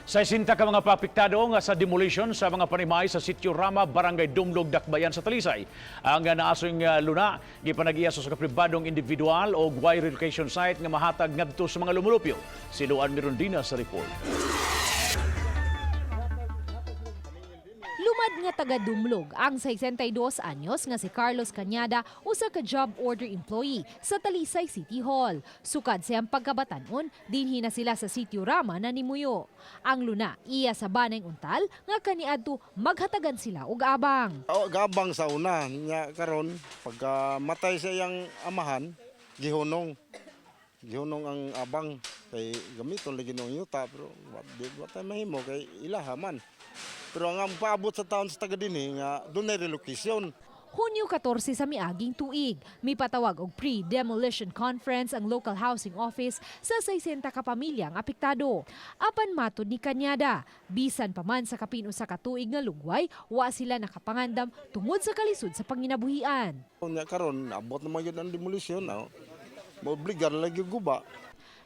Saisinta ka mga paapektado nga sa demolition sa mga panimay sa Sitio Rama, Barangay Dumlog, Dakbayan sa Talisay. Ang naasong luna gipanagiya sa pribadong individual o way relocation site nga mahatag ngadto sa mga lumulupyo. Si Luan Mirondina sa report. Lumad nga taga Dumlog ang 62 anyos nga si Carlos Cañada, usa ka job order employee sa Talisay City Hall. Sukad siyang pagkabatanon, dinhi na sila sa Sitio Rama na nimuyo. Ang luna iya sa banay untal nga kaniadto maghatagan sila og abang. O, gabang sa una nya karon pagka matay sa iyang amahan, gihunong. Gihunong ang abang kay gamiton lagi nung yuta, pero wa di wa tay mahimo kay ilaha man. Pero ang paabot sa taon sa taga dinhi nga dunay relocation. Hunyo 14 sa miaging tuig, mipatawag og pre-demolition conference ang local housing office sa 60 ka pamilya ang apektado. Apan matod ni Kanyada, bisan pa man sa kapin usa ka tuig nga lugway, wa sila nakapangandam tungod sa kalisod sa panginabuhian. Nya karon abot naman gyud ang demolition, no. Moobligar lagi guba.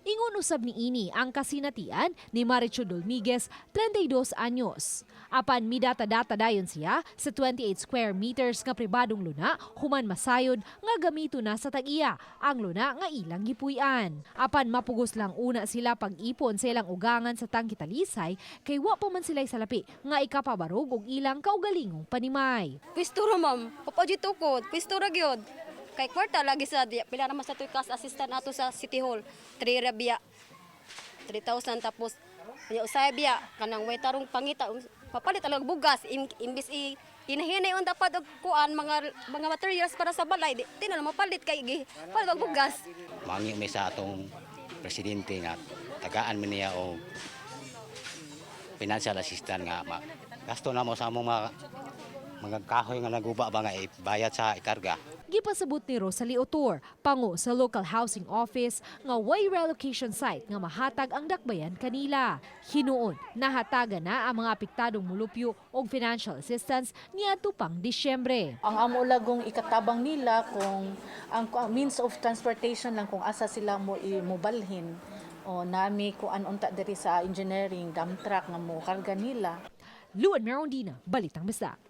Ingon usab ni ini ang kasinatian ni Maricho Dolmiguez, 32 anyos. Apan midata-data dayon siya sa 28 square meters nga pribadong luna human masayod nga gamito na sa tag-iya ang luna nga ilang gipuy-an. Apan mapugos lang una sila pag-ipon sa ilang ugangan sa Tangke Talisay kay wa pa man sila'y salapi nga ikapabarog og ilang kaugalingong panimay. Pwesto ra, ma'am. Papadyo tukod. Pwesto ra gyud. Kay kwarta lagi sa di pila naman sa tuig kas assistant ato sa City Hall. 3 ra biya. 3,000, tapos nya usay biya kanang way tarong pangita, papalit talaga bugas imbis i hinahinay on dapat og kuan mga materials para sa balay, di na lang mapalit kay gi palit og bugas. Mangyo mi sa atong presidente nga tagaan mi niya og financial assistance nga ma gasto na mo sa among mga kahoy nga naguba ba nga ibayad sa ikarga. Gipasabot ni Rosalie Otor, pango sa local housing office, nga way relocation site nga mahatag ang Dakbayan kanila. Hinuon, nahatagan na ang mga apektadong mulupyo og financial assistance niadto pang Disyembre. Ang amo lagong ikatabang nila kung ang means of transportation lang, kung asa sila mo imubalhin o nami kuan unta diri sa engineering, dump truck nga mo karga nila. Luan Merondina, Balitang Bisdak.